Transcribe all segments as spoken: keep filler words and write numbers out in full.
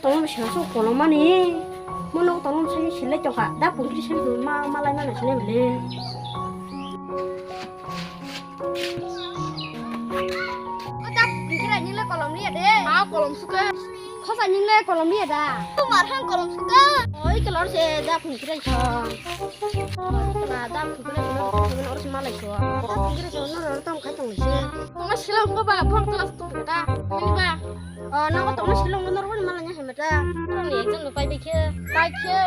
Tongno sila so kolom mani. Mo nok tongno sai silai tongkha. Da pungkri sai ma ma lai mana sini bele. O da pungkri ni le kolom ni de. Ha kolom suka. Khosa ni le kolom ni da. Tu mar han kolom suka. Oi kolor se da pungkri so. Kala da pungkri so. Oro se malai so. Da pungkri so no ro tam khai tong se. Tongno sila ko ba phone class tu da. Ni ba. O, nogo tongma silong no norwani malanya hemeta. Ni exam no pai bikhe. Pai khe.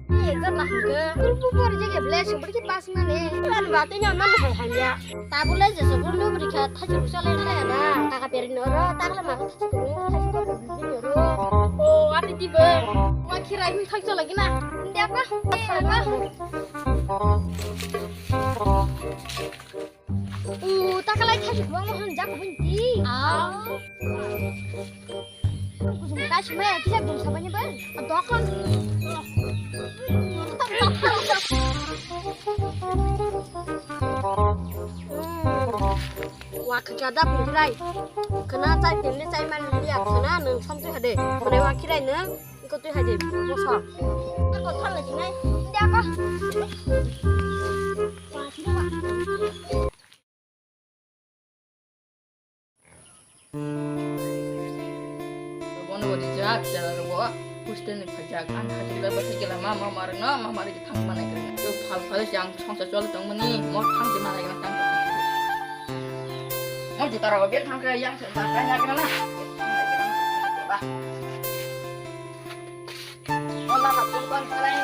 Ni exam na hangke. Pur pur pur je ke ble subri ke pass mane. An ba te nyan man hai hai ya. Tabule je so bor no bri kha thachi rusa le le na. Taka peri no ro, takla ma thachi ko, thachi ko bri no ro. O, ati ti be. Wa khirai ni thak chala gina. Ndia pa. Apa? U, takalai thai kwbangma hwn jak bini ti. Ah. Kuchuk ta sumaya kisa bung sabani ba. Dokon. Wa khacha da bung khirai. Khna chai tinni chai man liya khna nung som twi hade. Khna wa khirai nung. Iko twi hai de, boso. Ako thal lai sinai. Inde ako. Bono bo rijak, jara rogo hostel ni phaijak. Ang khachi lai bwsai gela ma, ma, ma rwno, ma, ma rwno thang manai kwrwng. Yo phal phal se ang songsa choli tongmani, mo thang se manai kwrwng tang. Mo juta rogo bel thang khe yang se ba kanya kena na. Ba. Ola ha pun kon salai.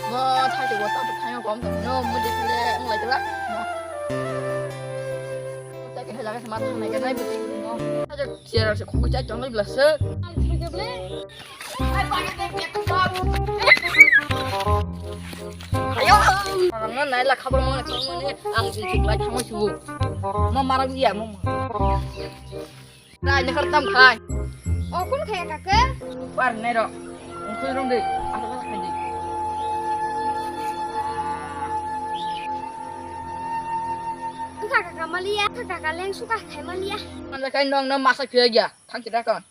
Mo thai de wata bu thai kom no mo de le nglai de la. Mo. Ta ke la ma thang nai ke nai bu ti mo. Ta je siara se khuk chai tong nai bla se. Ayo. Ang nai la khabar mo ne khabar mo ne ang ji ji lai thang su. Mo mara ya mo. Rai, ni khartam khai. O, kun khai kaka? Par nero. Ungkhui rong dei. Apa kata khai dei? Kaka maliya, kaka leng suka khai maliya. Mana kai nong no masa kaya ya. Thang kira kon.